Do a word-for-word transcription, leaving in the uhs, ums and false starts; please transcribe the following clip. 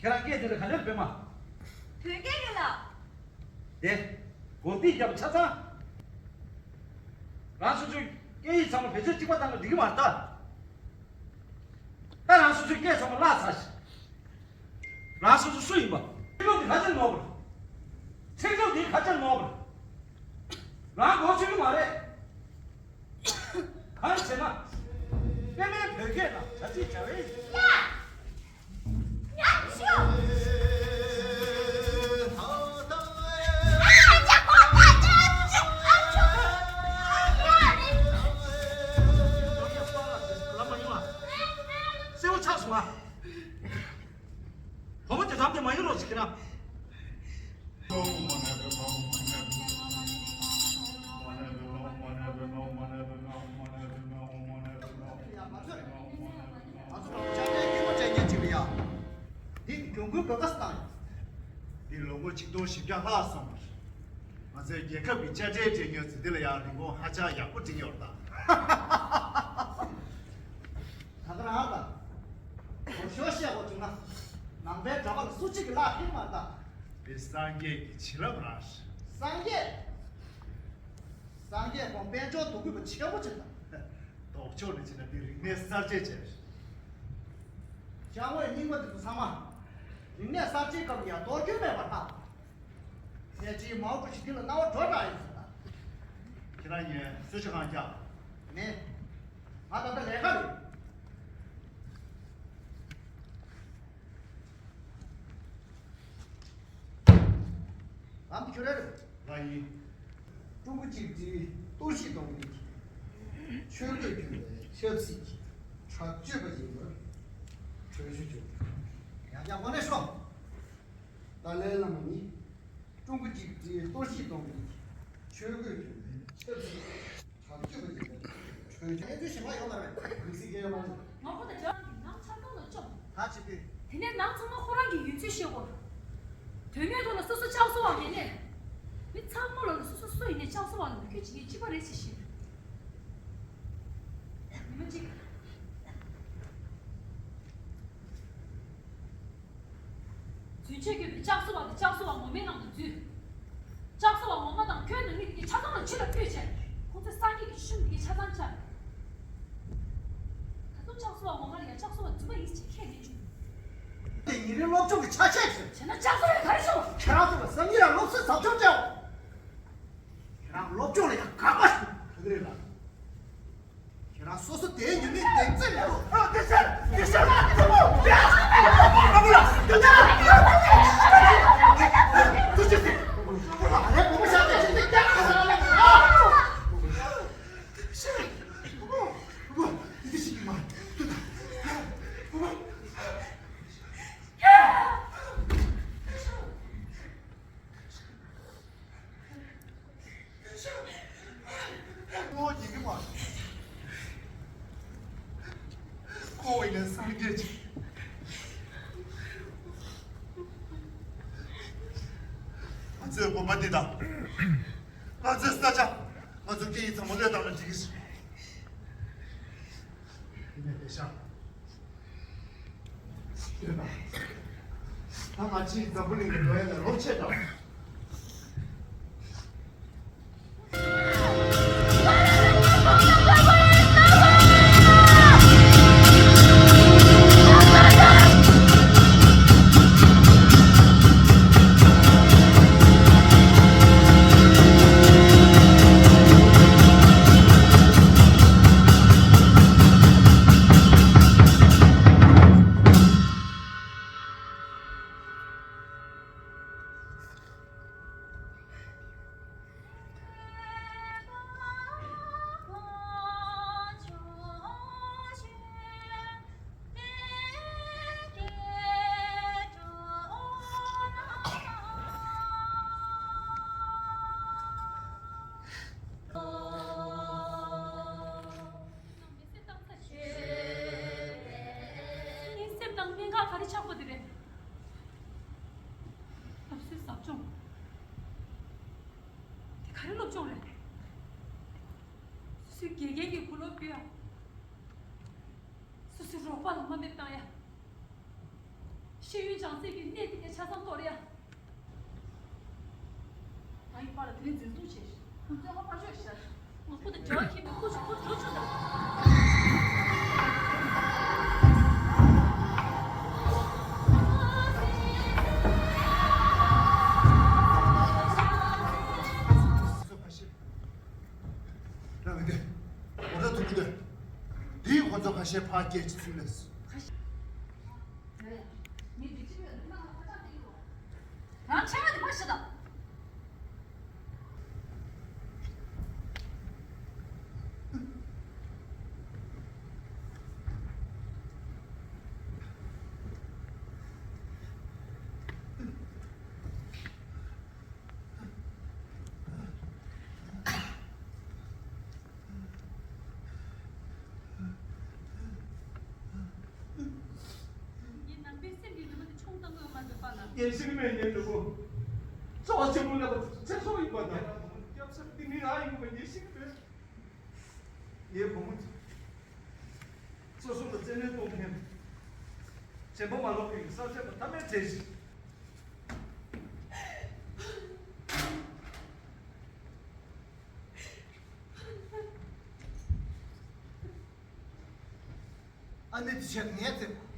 ཁྱེད་རང་སྐད་དེ་ལ་ག་ལེར་བེད་མ། དོན་སྐད་ཡོད་ལ། དེ། གོ་ཏི་རྒྱབ་ཆ་ཚང་། རང་སོ་སོའི་སྐད་ཡིག་ཚང་མ་བེད་སྤྱོད་གཅིག་པ་བཏང་ན་འགྲིག་གི་མ་རེད་ད། ད་རང་སོ་སོའི་སྐད་ཚང་མ་བརླག་ཚར་ཤག་རང་སོ་སོ་སུ་ཡིན་པ། ཚིག་ལོག་འདི་ག་ཚོད་ནོར་བ། ཚིག་ལོག་འདི་ག་ཚོད་ནོར་བ། རང་གོ་ཆོད་ཀྱི་མ་རེད། གང་བྱས་ན། དཔེ་མེད་བོད་སྐད་དང་བྱ་ཚིག་བྱ་བའི། ཡ། ཡ་ཤོ། སེའུ་ཆགས་སོང་ང་། བུ་མོ་དེ་དམ་དེ་མ་ཡིན་ལོ་ཟེར་གྱི་ན། ང་ཚོ་ལ་ཆ་རྐྱེན་སྐྱིད་པོ་སྤྲད་མཁན་ཅིག་ལ་ཡ། འདི་གྱོང་གུན་ག་ག་སེ་བཏང་ཡོད། འདི་ལོ་ངོ་ཆིག་སྟོང་བཞི་བརྒྱ་ལྷག་སོང་བ་རེད། ང་ཚོའི་རྒྱལ་ཁབ་ཀྱི་དཔྱ་ཁྲལ་སྤྲད་མཁན་ཚོས་འདི་ལ་ཡང་རིན་གོང་ཧ་ཅང་ཡག་པོ་སྤྲད་ཡོད་ད། ད་ག་རང་ད། གོ་ཤོ་བཤད་དགོས་བྱུང་ན། ནང་པའི་གྲྭ་པ་ལ་སུ་གཅིག་གིས་གླགས་ཁེལ་མ་ད། འདི་སངས་རྒྱས་ཀྱི་བྱིན་རླབས་རང་རེད། སངས་རྒྱས། སངས་རྒྱས་ཁོང་དཔལ་འབྱོར་དུ་གུས་པ་ཆེན་པོ་ཅིག་དང་། ལྡོག་ཕྱོགས་ནས་བྱས་ན་འདི་རིག་གནས་གསར་བརྗེ་ཅན་རེད། ཅང་བའི་རྙིང་པ་འདི་ཚོ་ཚང་མ། རིག་གནས་གསར་བརྗེའི་སྐབས་ལ་ཡང་གཏོར་སྐྱོན་མེད་པར་ལྷག་ཕལ་ཆེར་མའོ་ཀྲུའུ་ཞི་འདི་ལ་རྣ་བ་འགྲོ་དྲགས་ཡིན་ཟེར་ད། ཁྱེད་རང་ཡིན་གསོལ་ཇ་གང་རྒྱག་མེད། ང་ད་ལྟ་ལས་ཀ་རེད། ལམ་དུ་ཁྱོད་རེད། ང་ཡིན། ཀྲུང་གོ་གཅིག་སྒྲིལ་གཏོར་བཤིག་གཏོང་མཁན་གྱི་ཆོས་གོས་གྱོན་པའི་ཆབ་སྲིད་ཀྱི་དྲག་སྤྱོད་པ་ཡིན་པར་གྲོས་ཆོད་བྱུང་། ཡང་བསྐྱར་དངོས་གནས་ཤོག་ཏཱ་ལའི་བླ་མ་ནི་ཀྲུང་གོ་གཅིག་སྒྲིལ་གཏོར་བཤིག་གཏོང་མཁན་གྱི་ཆོས་གོས་གྱོན་པའི་ཆབ་སྲིད་ཀྱི་དྲག་སྤྱོད་པ་ཡིན་པར་གྲོས་ཆོད། གནས་ཚུལ་གཞན་པ་ཡོད་མ་རེད། གུས་སྲིད་སྐྱེ་ཡོད་མ་རེད། ངོ་རྒོལ་དང་རྒྱབ་ལངས་ཀྱི་ནང་ཚང་མ་ལ་བཅོམ། ད་བྱེད་དུས། དེ་ནས་ནང་ཚང་མ་ཁོ་རང་གི་ཡོད་ཚུལ་བཤད་དགོས། དོན་དངོས་ཐོག་ལ་སོ་སོ་ལྕགས་སོ་བ་མེད་ནས། མི་ཚང་མ་ལོ་ལ་སོ་སོ་སུ་ཡིན་ནས་ལྕགས་སོ་བ་ལ་མོས་གུས་བྱེད་མཁན་གཅིག་པ་རེད་ཟེར་ཞུས། ཉི་མ་གཅིག་རྫུན་ཆད་སྐྱོན་པའི་ལྕགས་སོ་བ་དེ་ལྕགས་སོ་བ་ངོ་མའི་ནང་དུ་འཛུལ། ལྕགས་སོ་བ་ངོ་མ་དང་ཁྱོད་ནང་མི་དེ་གའི་ཆ་ཚང་ལ་ཕྱི་ལ་སྤོས་བྱས། ཁོང་ཚོས་སངས་རྒྱས་ཀྱི་ཆོས་འདི་གའི་ཆ་ཚང་བཅག་ད་དུང་ལྕགས་སོ་བ་ངོ་མ་ལ་ཡང་ལྕགས་སོ་བ་རྫུན་མ་ཡིན་ཟེར་ཁས་ལེན་བྱུང་། དེ་ཉིན་རེའི་སློབ་སྦྱོང་གི་ཆ་ཤས་ཤིག་བྱས་ན་ལྕགས་སོ་བས་ག་རེ་ཤོར་བ། ཁྱེད་རང་ཚོ་ལ་སང་ཉིན་ལ་སློབ་གསོའི་ཟབ་སྦྱོང་སྤྲད། ཁྱེད་རང་སློབ་སྦྱོང་ལ་ཡང་དགག་པ་ཞིག་ཕུལ་གི་རེད་ལ། ཁྱེད་རང་སོ་སོ་དེའི་ཉོན་མིན་གདེང་ཚད་མེད་རུང་། ཨ་ཏི་ཤ། ཏི་ཤ། ཨ་ཁུ་ལ། ཏི་ཤ། ཏི་ཤ། ཨ་ཁུ་ལ་ཨ་རེ་བུ་མོ་ཤ་ཏི་ཤ་ཏི་ཤ། ཁོ་ཡིན་ན་སངས་རྒྱས་ཀྱི། ང་ཚོའི་དགོན་པ་འདི་དང་། ང་ཚོའི་ས་ཆ། ང་ཚོའི་སྐད་ཡིག་ཚང་མ་བློས་བཏང་ན་འགྲིག་གི་རེད། ཡིན་ནའི་བེ་ཤ། ད་ང་ཅིག་འཛམ་བུ་གླིང་གི་འགྲོ་ཡ་ལ་རོགས་བྱེད་དང་། སེམས་ནང་གནད་འགག་ག་རེ་ཆགས་པ་དེ་རེད། སློབ་གསོའི་ཟབ་སྦྱོང་དེ་ག་རེ་སློབ་སྦྱོང་རེད། སོ་སོའི་དགེ་རྒན་གྱི་གུ་ལོག་ཕུལ་ཡ། སོ་སོའི་རོགས་པ་ལ་དམའ་འབེབས་བཏང་ཡ། ཤེས་ཡོན་སྦྱང་སའི་གི་གནས་དེ་གའི་ཆ་ཚང་གཏོར་ཡ། ད་ཡིན་པར་དེ་འཛིན་བཟུང་བྱས་ཤིང་ཁོང་ཚོའི་ཧོ་ཕར་ཤོད་ཤར། ང་ཁོ་དང་འབྲེལ་བ་མཁན་པའི་ཁོ་ཞིག་ཁོ་འགྲོ་ཆོག་དང་། ལ་མི་འདོད། ངོ་ཚ་ཐུབ་ཀྱི་འདོད། དེའི་ཁོ་ཚོ་ཁ་ཤས་ཕར་སྐད་ཅིག་ཚུད་ལས། ང་ཆེ་བ་དེ་མ་ཤི་དང་། ངའི་ནང་པའི་སེམས་ཀྱི་ལུས་པོ་དེ་ཆུང་ཙག་ངོས་མ་འདོད་པ་ལ། ངས་ཤེས་ཀྱི་མེད། ངའི་ལུས་པོ་རྩ་བ་ཆེན་པོ་ལ་ཚེ་སྲོག་ཡིན་པ་དང་། སྐྱབས་ས་འདི་མི་རང་ཡིན་པ་ངས་ཤེས་ཀྱི་མེད། ངའི་བུ་མོ་སོ་སོ་ལ་བཙན་གནོན་གཏོང་མཁན། བྱེད་པོ་མ་ལོག་པའི་ས་ཆ་མ་ཐ་མའི་གྲས་ཤིག་ཨ་ནེ་དེ་ཆེད་ངས་བཙལ།